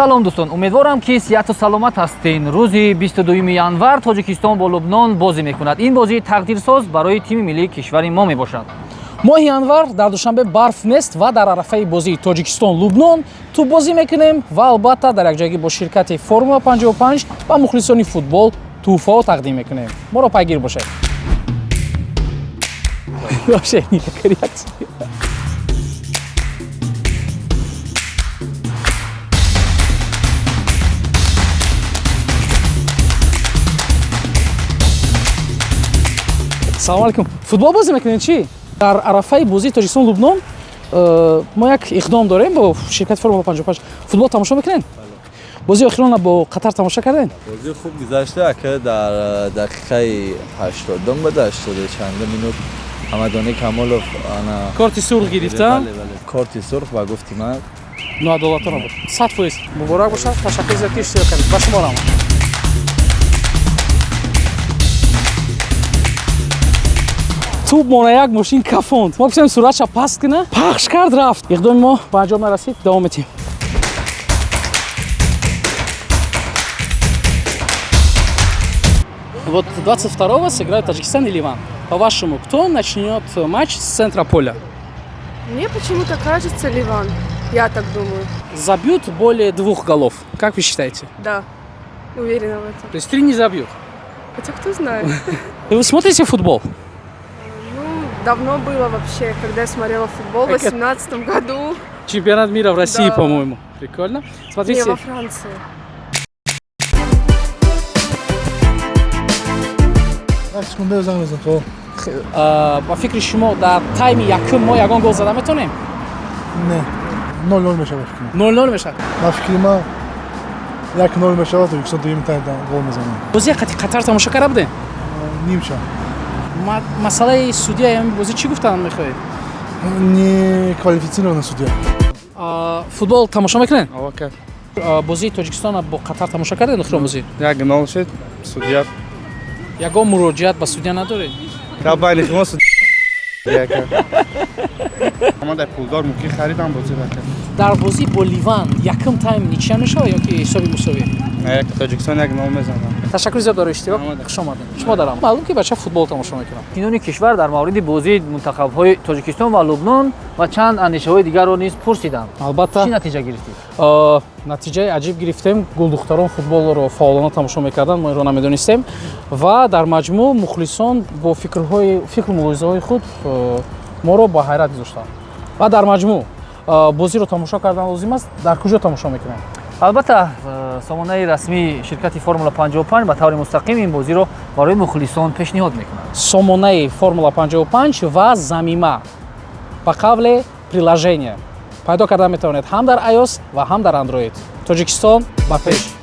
Салом, дӯстон, умедворам, ки сиҳату саломат ҳастен. Рӯзи 22 январ Тоҷикистон бо Лубнон бозӣ мекунад. Ин бозии тақдирсоз барои тими миллии кишвари мо мебошад. Моҳи январ дар Душанбе барф нест ва дар арафаи бозии Тоҷикистон Лубнон тӯббозӣ мекунем ва албатта дар якҷоягӣ бо ширкати Формула 55 ба мухлисони футбол тӯҳфаҳо тақдим мекунем. Моро пайгир бошед. Вообще никакой реакции. Салому алейкум. Футбол бозӣ мекунед чӣ? Дар арафаи бозии Тоҷикистон Лубнон мо як иқдом дорем бо ширкати Формула 55. Футбол тамошо мекунед? Бозии охирона бо Қатар тамошо кардед? Бозӣ хуб гузашта, ака. Дар дақиқаи 80-ум буда, 80 чанда минут, Ҳамадонӣ Камолов ана корти сурх гирифта. Бале, бале. Корти сурх, ба гуфти ман, ноадолатона буд 100%. Муборак бошад, ташаккур зиёд, ки иштирок кардед. Ба шумо раҳмат. Тӯб мона як мошин кафонд. Мо гуфтем, суратша паст кина, пахш кард, рафт. Иқдоми мо ба анҷом нарасид, давом метиҳем. Вот 22-го сыграют Таджикистан и Ливан. По-вашему, кто начнет матч с центра поля? Мне почему-то кажется, Ливан. Я так думаю. Забьют более двух голов? Как вы считаете? Да. Уверена в этом. То есть три не забьют? Хотя кто знает. Вы смотрите футбол? Ну, давно было вообще, когда я смотрела футбол в 18 году. Чемпионат мира в России, Да. по-моему. Прикольно. Смотрите. Не, во Франции. Секунда, занг мезанам, хоб. Ба фикри шумо, дар тайми якум мо ягон гол зада метавонем? Не, 0-0 мешавад, фикр. 0-0 мешавад? Ба фикри ман, 1-0 мешавад. Тоҷикистон дуюми тайм гол мезанад. Бозии қати Қатар тамошо карда будем? Нимча. Масъалаи судья ҳамин бозӣ чӣ гуфтан мехоҳед? Не квалифицированный судья. Футбол тамошо мекунед? Аллакай. Бозии Тоҷикистона бо Қатар тамошо кардед, охирон бозӣ? 1-0 шуд, судья. Ягон муроҷиат ба судья надоред? Кабайни шумо судья. Командаи пулдор мумкин харидам, бозӣ накард. Дар бозӣ бо Ливан якум тайм ничья мешавад ё ки ҳисоби мусовӣ? Не, Тоҷикистон 1-0 мезанад. Ташаккури зиёд барои иштирок. Омадем. Хуш омадед. Шумо дарам маълум, ки бача футбол тамошо мекунам. Сокинони кишвар дар мавриди бозии мунтахабҳои Тоҷикистон ва Лубнон ва чанд андешаҳои дигарро низ пурсидам. Албатта. Чӣ натиҷа гирифтед? Натиҷаи аҷиб гирифтем. Гулдухтарон футболро фаъолона тамошо мекарданд, мо инро намедонистем, ва дар маҷмӯъ мухлисон бо фикрҳои фикру мулоҳизаҳои худ моро ба ҳайрат гузоштанд. Ва дар маҷмӯъ бозиро тамошо кардан лозим аст. Дар куҷо тамошо мекунем? Албатта, сомонаи расмии ширкати Формула 55 ба таври мустақим ин бозиро барои мухлисон пешниҳод мекунад. Сомонаи Формула 55 ва замима, ба қавле приложение, пайдо карда метавонед ҳам дар iOS ва ҳам дар Android. Тоҷикистон ба пеш!